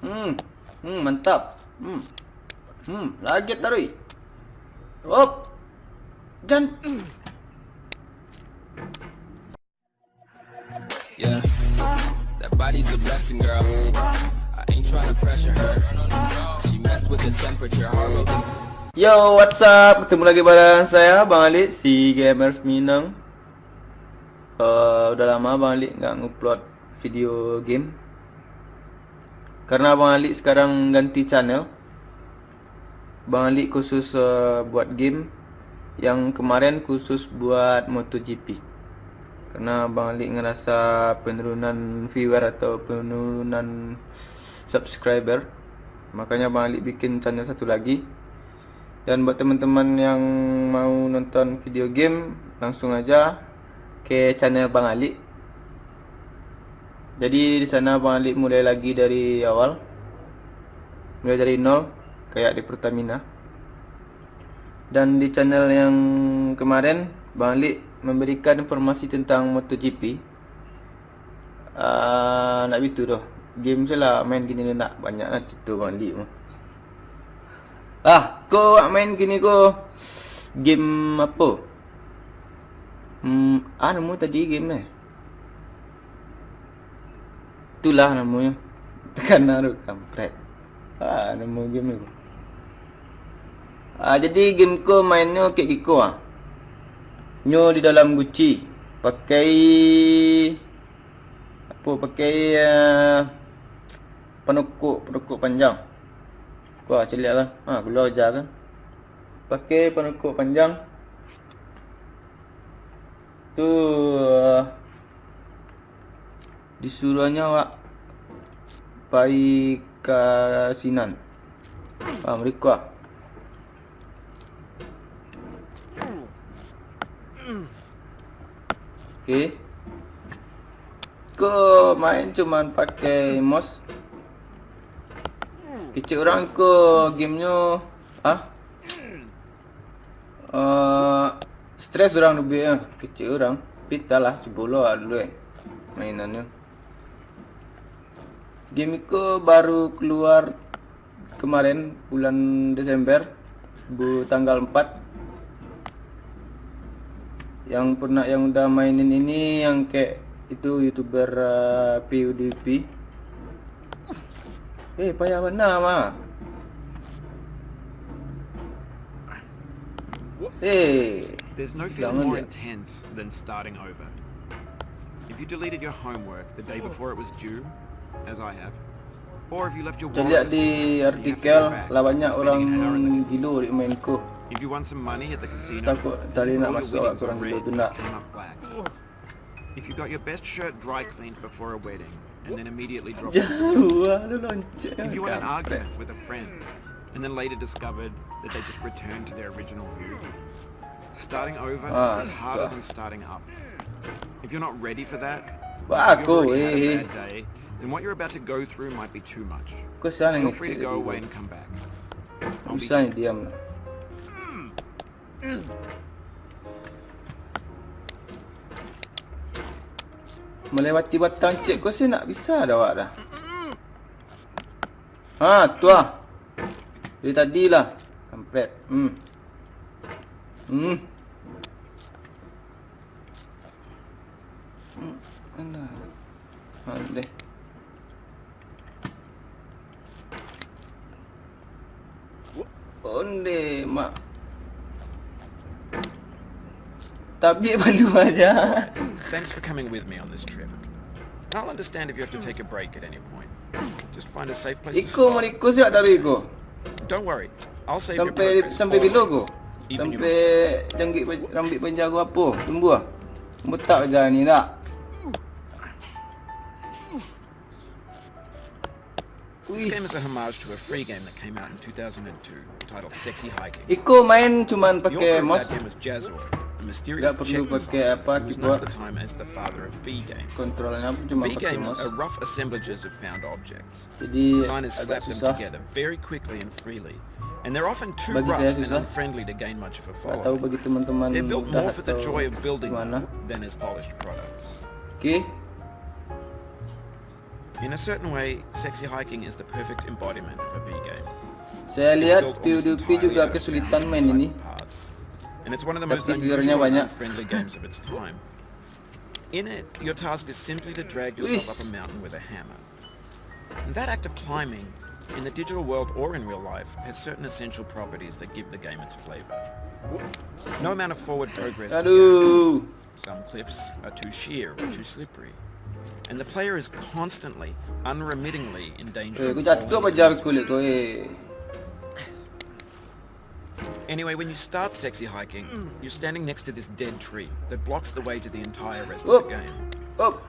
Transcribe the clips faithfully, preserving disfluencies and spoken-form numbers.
Hmm, hmm, mantap. Hmm, hmm, lagi taruih. Op, jan. Yeah. That body's a blessing, girl. I ain't tryna pressure her. She messed with the temperature, heart rate is Yo, what's up? Ketemu lagi bareng saya, Bang Alik, si Gamers Minang. Eh, udah lama Bang Alik nggak ngupload video game. Karena Bang Alik sekarang ganti channel. Bang Alik khusus, eh, buat game, yang kemarin khusus buat MotoGP. Karena Bang Alik ngerasa penurunan viewer atau penurunan subscriber, makanya Bang Alik bikin channel satu lagi. Dan buat teman-teman yang mau nonton video game, langsung aja ke channel Bang Alik. Jadi di sana Bang Alik mulai lagi dari awal, mulai dari nol, kayak di Pertamina. Dan di channel yang kemarin, Bang Alik memberikan informasi tentang MotoGP. Ah, nak bitu doh. Game se lah main kini ni nak, banyak lah cerita Bang Alik mah. Ah, ko awak main kini ko game apo? Hmm, ah, namo tadi game eh? Itulah namonyo. Takana tu, kampret. Ah, namo game tu. Ah, jadi game ko mainnyo kek giko ah. Nyo di dalam guci. Pakai apo? Pakai, ah, panokok, panokok panjang. Ko ah, caliak kan. Ha, keluar aja kan. Pakai panokok panjang. Tu, ah, disuruahnyo awak pai ka sinan. Ah, mariko ah. Oke. Ko main cuman pakai mouse. Kecek urang ko game nyo, ah? Eh, stres urang dubiak, eh. Kecek urang. Tapi entahlah, cubo lo ah dulu, eh. Mainan nyo. Game iko baru keluar kemarin, bulan Desember, bu-, tanggal empat. Yang pernah, yang udah mainin ini, yang kayak itu, YouTuber, eh, P U D P. Eh, payah bana mah. Eh, There's no feeling jangan more dia. Intense than starting over. If you deleted your homework the day before it was due, as I have, or if you left your Caliak wallet, di and you have to artikel, go back, lah banyak spending orang an hour in the gilo di main ko. If you won some money at the casino, Takut tali and nak all your masuk winnings were kurang gilo red tu nak. Came up black. If you got your best shirt dry cleaned before a wedding and then immediately dropped it for good. Jauh ah, lu lonceng. If you won an argument with a friend and then later discovered that they just returned to their original view. Starting over Ah, is harder than starting up. If you're not ready for that, if you've already had a bad day, then what you're about to go through might be too much. Feel free to go away and come back. I'll be here. Bisa ni diam. Melewati batang cek ko se nak bisa dah awak dah. Ha, tu ah. Dari tadi lah. Kampret. Hmm. Hmm. Hmm, alah. Ha, deh. Onde, mak. Tabik balu aja. Thanks for coming with me on this trip. I'll understand if you have to take a break at any point. Just find a safe place to stop. Iko mariko siap dari iko. Don't worry, I'll save your progress always, even when you miss. Sampai, sampai bilo ko? Sampai jangkik pa-, rambik panjang ko apo? Tumbuah? Butak aja ni nak. This game is a homage to a free game that came out in two thousand and two titled Sexy Hiking. Iko main cuman pakai mouse. The author of that game was Jazzor, a mysterious Czech designer who was known at the time as the father of B games. Gak perlu pakai apa keyboard. Kontrolnya pun cuma pakai mouse. B games are rough assemblages of found objects. Jadi, agak susah. Designers slap them together very quickly and freely, and they're often too rough and unfriendly to gain much of a following. Bagi saya susah. Nggak tahu bagi teman-teman udah atau gimana. They're built more for the joy of building them than as polished products. Oke. In a certain way, Sexy Hiking is the perfect embodiment of a B game. Saya It's lihat built almost PewDiePie entirely juga out of kesulitan random main ini. cycle paths, and it's one of the most Tapi viewernya unusual and banyak. Unfriendly games of its time. In it, your task is simply to drag yourself up a Wis. Mountain with a hammer. And that act of climbing, in the digital world or in real life, has certain essential properties that give the game its flavor. No amount of forward progress is guaranteed. Aduh. Some cliffs are too sheer or too slippery, and the player is constantly, unremittingly in danger Eh, of aku jatuh falling apa and jalan losing. Kulit kau, eh. Anyway, when you start Sexy Hiking, you're standing next to this dead tree that blocks the way to the entire rest of Up. The game. Up.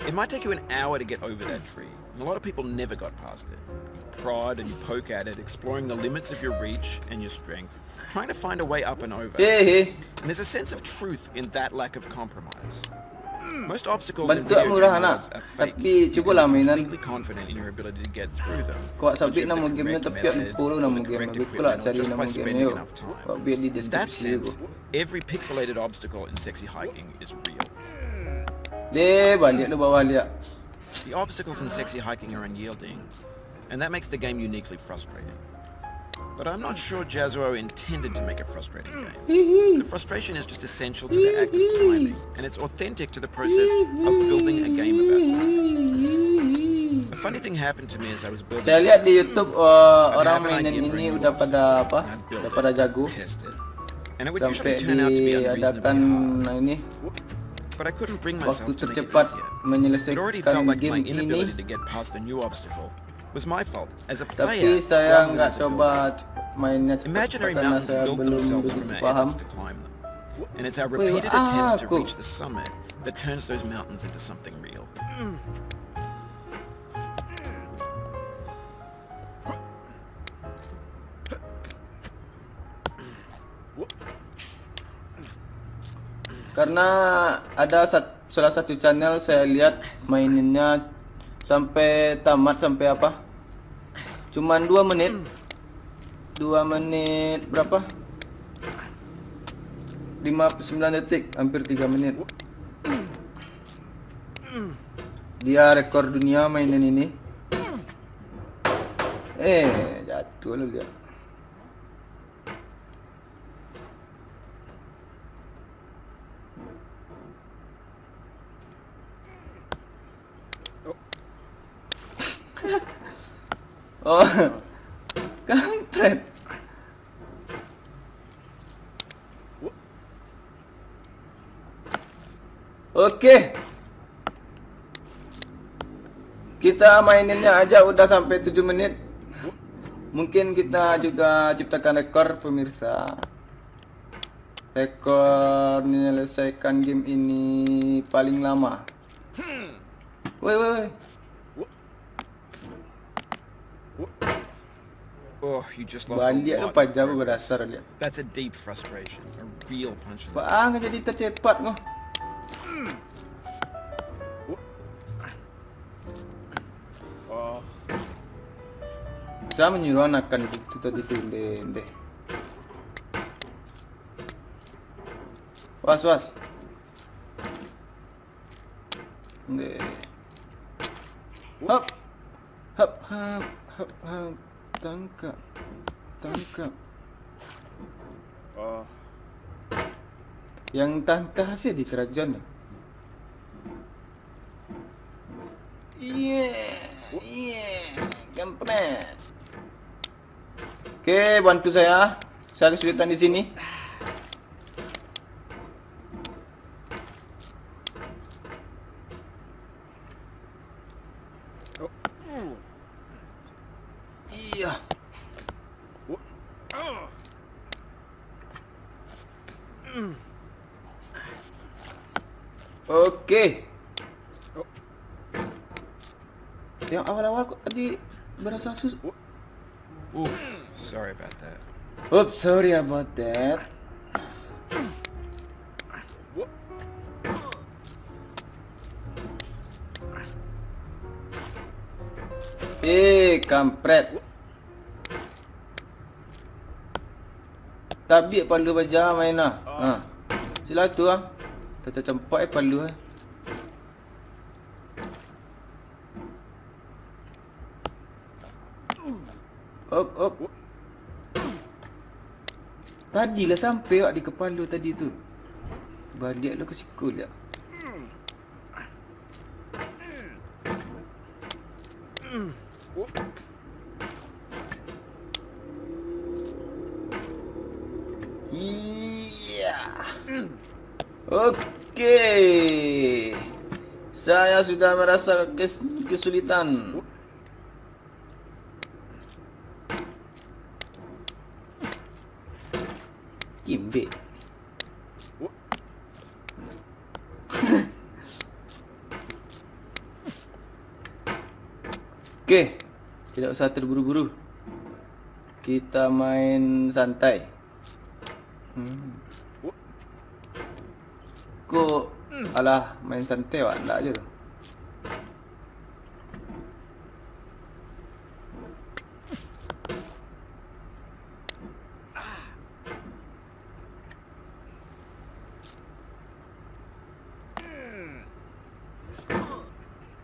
It might take you an hour to get over that tree, and a lot of people never got past it. You prod and you poke at it, exploring the limits of your reach and your strength, trying to find a way up and over. Hehe. And there's a sense of truth in that lack of compromise. Most obstacles in Bantuak video murah game anak. worlds are fake. Tapi cubolah mainan. Completely confident in your ability to get through them. Kau once you sabit have the nama game correct tu, tapi aku method follow or nama the game correct tu. Aku equipment lah cari just nama by game spending tu. Enough time. Kau biar di In that deskripsi sense, aku. Every pixelated obstacle in Sexy Hiking is real. Deh, balik lu bawah liak. The obstacles in Sexy Hiking are unyielding, and that makes the game uniquely frustrating. But I'm not sure Jazuo intended to make a frustrating game. The frustration is just essential to the act of climbing, and it's authentic to the process of building a game about climbing. A funny thing happened to me as I was building Saya this lihat di game. YouTube uh, I'd orang have an mainan idea for a ini new udah pada obstacle, apa? and I'd build Udah it, pada jago. Test it. And it would usually Sampai turn out to be unreasonably diadakan hard. Ini But I couldn't bring waktu myself to make it tercepat easier. It menyelesaikan already felt like my game ini. Inability to get past a new obstacle was my fault as a Tapi player saya rather than nggak as a builder. Coba mainnya cepat Imaginary karena mountains saya build belum themselves begitu from an paham. Efforts to climb them. And it's our Weh, repeated attempts to aku. Reach the summit that turns those mountains into something real. Karena ada sat- salah satu channel saya lihat maininnya sampai tamat sampai apa? Cuman dua menit. Dua menit berapa? Lima sembilan detik, hampir tiga menit. Dia rekor dunia mainan ini. Eh, jatuh lu dia. Oh. Kampret. Oke. Kita maininnya aja udah sampai tujuh menit. Mungkin kita juga ciptakan rekor, pemirsa. Rekor menyelesaikan game ini paling lama. Woi, woi, woi. Oh, you just lost a Balik tu lot of pajak progress. Berdasar dia. That's a deep frustration, a real punch in the Bang jadi tercepat kau. Oh, Saya menyuruh anakan itu tadi tu, ndeh, ndeh. Was, was. Ndeh. Hap. Hap, hap, hap, hap. Tangkap. Tangkap. oh. Yang entah-entah hasil di kerajaan tu. Iya, iya, kampret. Oke, bantu saya. Saya kesulitan di sini. Iya. Oke. Yang awal-awal kok tadi berasa sus... Oof, sorry about that. Oops, sorry about that. Eh, kampret. Tabik palu baja main lah. Ha. Sila tu ah. Tacampak eh palu eh. Op, op. Tadi lah sampai awak di kapalo tadi tu. Baliak lah ka siko liak. Iya. Oke. Saya sudah merasa kes-, kesulitan. Kimbek. Oke, tidak usah terburu-buru. Kita main santai. Hmm. Kok, alah, main santai wak, ndak aja tu.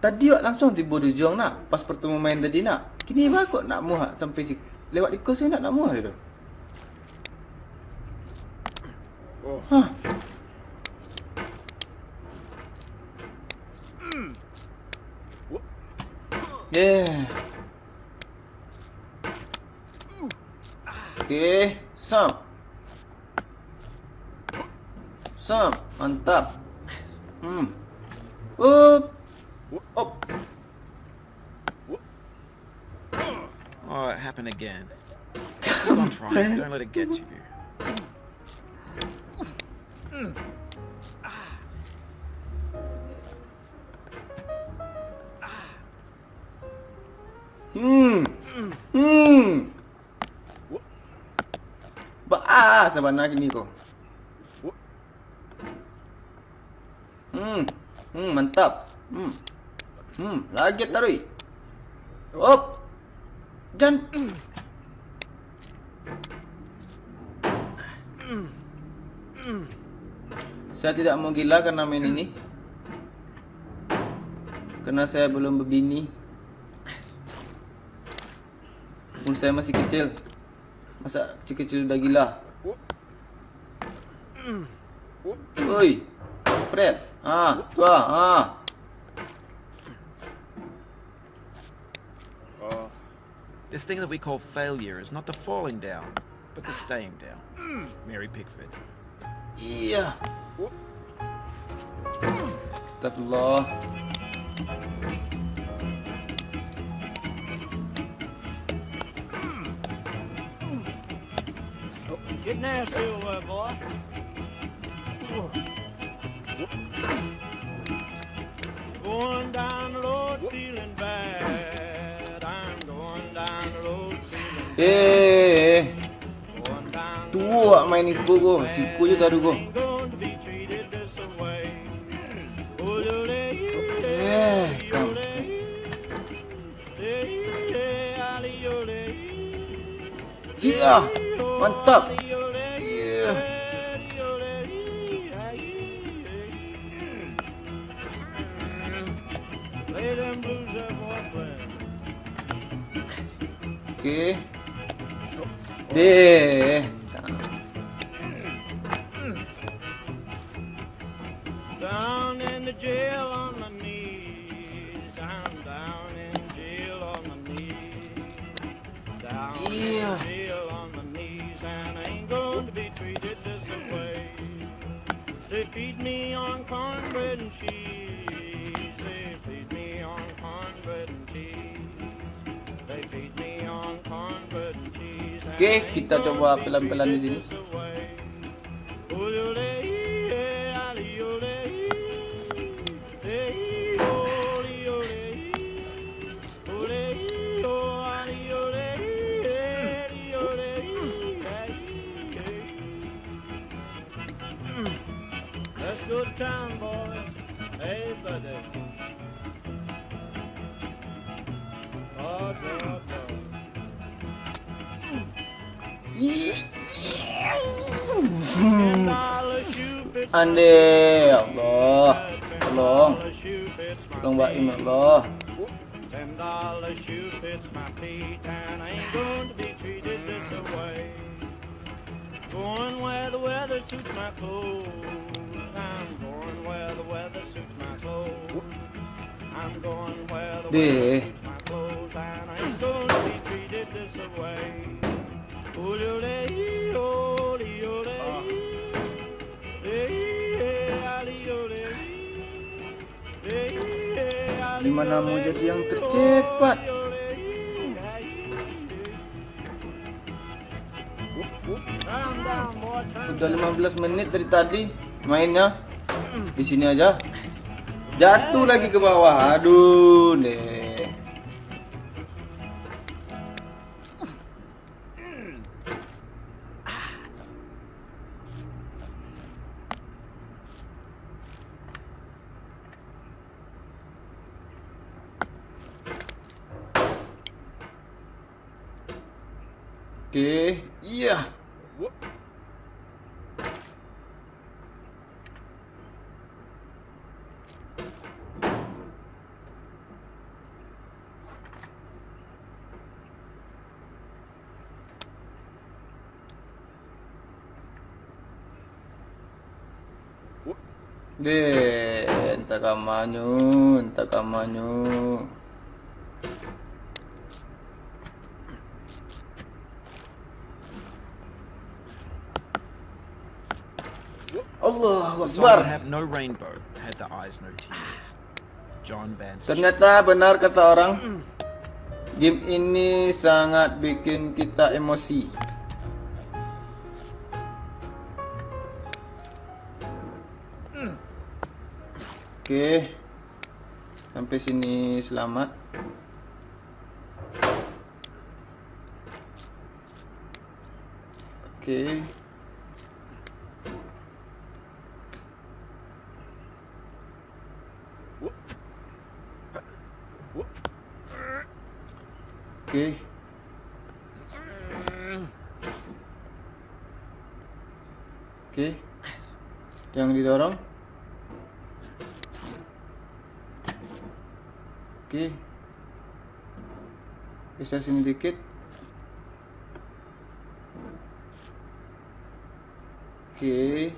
Tadi awak langsuang tibo di ujuang nak, pas partamo main tadi nak. Kini baa kok nak muah sampai si-, lewat iko sajo nak, nak muah tu. Oh. Hah. Yeah. Oke, sam. Sam, mantap. Hmm. Up. Op. Oh, it happened again. Keep on trying. Don't let it get to you. Hmm. Hmm. Baa sabana kini ko. Hmm. Hmm, mantap. Hmm. Hmm, lagi taruih. Op. Jan. Saya tidak mau gila karena main ini. Karena saya belum berbini. Umur saya masih kecil. Masa kecil-kecil udah gila? Oi, kampret. Ah, tu ah, ah. This thing that we call failure is not the falling down, but the staying down. Mary Pickford. Iya. Astagfirullah. Get nasty over there, boy. Going down the road feeling bad. I'm going down the road feeling Eh, eh, eh. Tuo awak main iko ko, siko jo taruih ko. Eh, kam. Iya, mantap. Iya. Oke. Deh. Down in the jail on my knees. I'm down in jail on my knees. Down in jail on my knees, and I ain't going to be treated this way. They feed me on cornbread and cheese. They feed me on cornbread and cheese. They feed me on cornbread and cheese, and Oke, I ain't kita gonna coba be pelan-pelan di treated sini. This way. That's good time, boys. Hey, buddy. Oh, boy, boy. Ande, ya Allah. Tolong. Tolong, Baim, ya Allah. Ten dollar shoe fits my feet, and I ain't going to be treated this way. Going where the weather suits my clothes. I'm going where the weather suits my clothes. I'm going where the weather suits my clothes, and I ain't going to be treated this way. Di mana mau jadi yang tercepat? Sudah lima belas menit dari tadi mainnya. Di sini aja. Jatuh lagi ke bawah. Aduh, deh. Oke, iya. Deh, entah kamanyo, entah kamanyo. Allahu Akbar. The song that have no rainbow had the eyes, no tears. John Vance. Ternyata benar kata orang, game ini sangat bikin kita emosi. Oke. Sampai sini selamat. Oke. Oke. Oke. Jangan didorong. Oke. Geser sini dikit. Oke.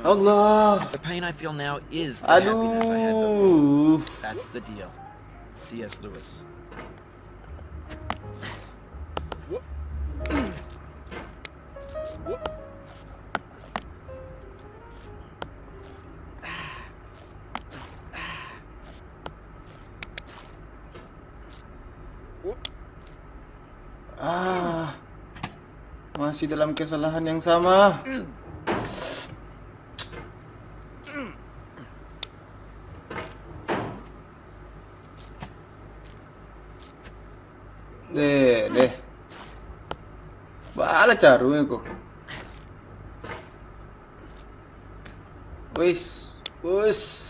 Allah. The pain I feel now is the happiness I had before. Aduh. That's the deal. C S Lewis. Ah, masih dalam kesalahan yang sama. Deh, deh. Baa carunyo ko. Wis, wis.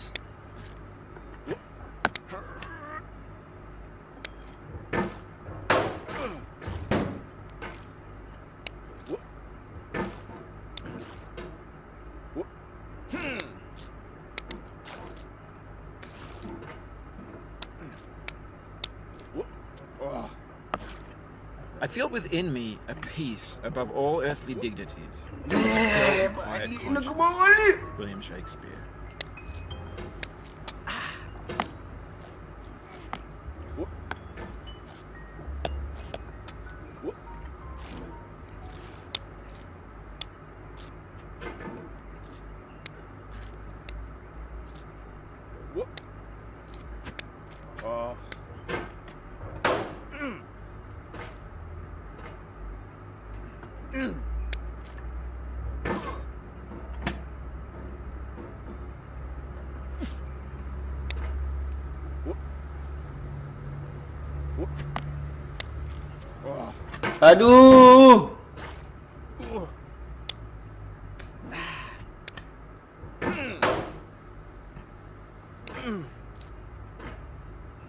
I feel within me a peace above all earthly dignities, and a still and quiet conscience. William Shakespeare. Aduh.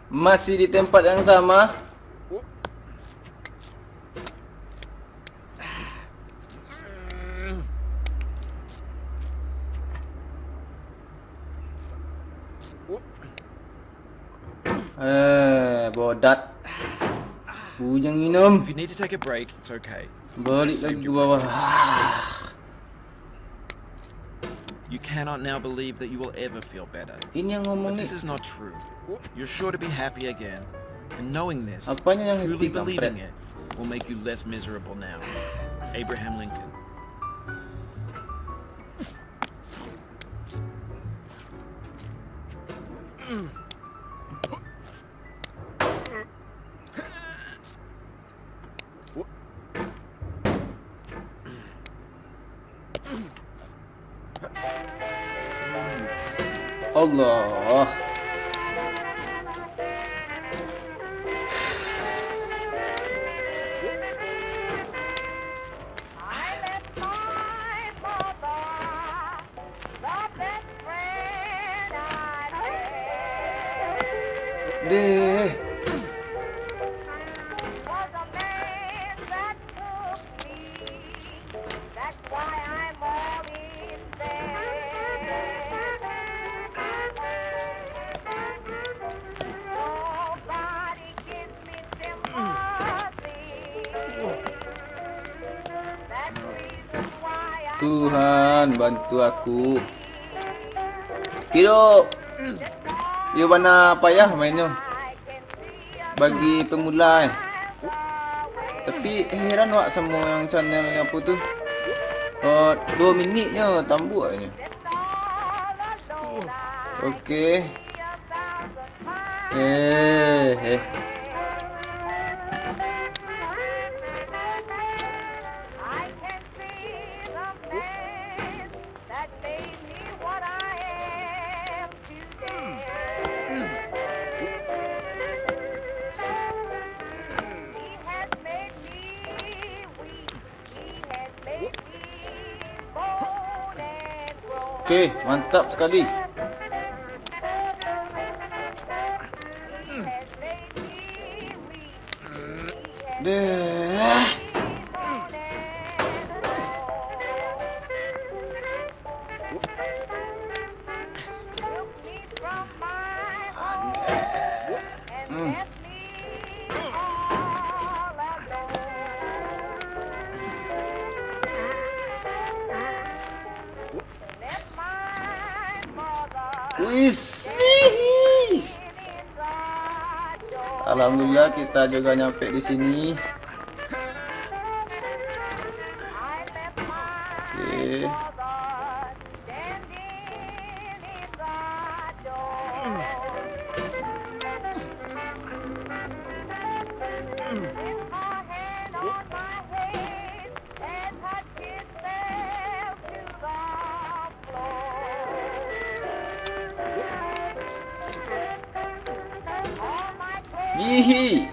Masih di tempat yang sama. Eh, bodat. Bujang minum. If you need to take a break, it's okay. Balik lagi ke bawah. You cannot now believe that you will ever feel better. Ini yang ngomong ni. But this is not true. You're sure to be happy again. And knowing this, Apanya yang truly happy, believing kampret? It, will make you less miserable now. Abraham Lincoln. Allah. Deh. Tuhan, bantu aku. Hidup. Iyo bana payah mainnyo. Bagi pemula, eh. Tapi heran wak samo yang channel apo tu. Oh, duo minitnyo tambuak nyo. Oke. Eh, eh. Oke, mantap sekali. Deh. Hmm. Wis. Alhamdulillah, kita juga nyampe di sini. Oke. Hihi.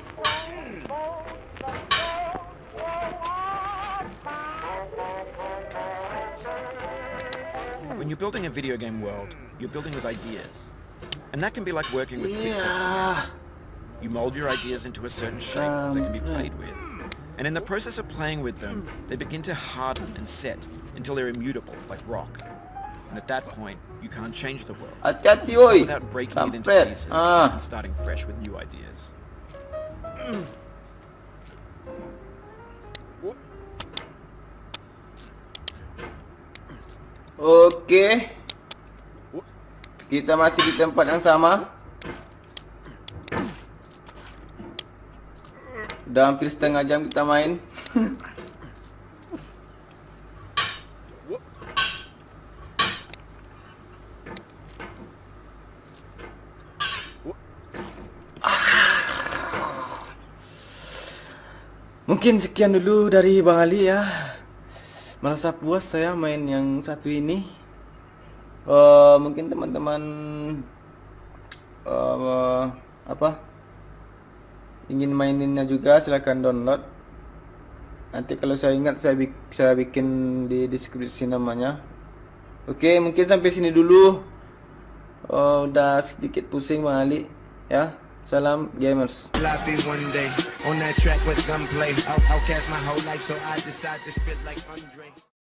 When you're building a video game world, you're building with ideas. And that can be like working with presets again. You mold your ideas into a certain shape that can be played with. And in the process of playing with them, they begin to harden and set until they're immutable, like rock. And at that point, you can't change the world. Hati-hati, oi. Not without breaking it into pieces and starting fresh with new ideas. Oke. Kita masih di tempat yang sama. Udah hampir setengah jam kita main. Mungkin sekian dulu dari Bang Ali ya. Merasa puas saya main yang satu ini. Eh, mungkin teman-teman, eh, apa, ingin maininnya juga, silahkan download. Nanti kalau saya ingat, saya bik-, saya bikin di deskripsi namanya. Oke, mungkin sampai sini dulu. Eh, udah sedikit pusing, Bang Ali, ya. Salam gamers. Life be one day on that track with gunplay. Out, outcast my whole life, so I decide to spit like Andre.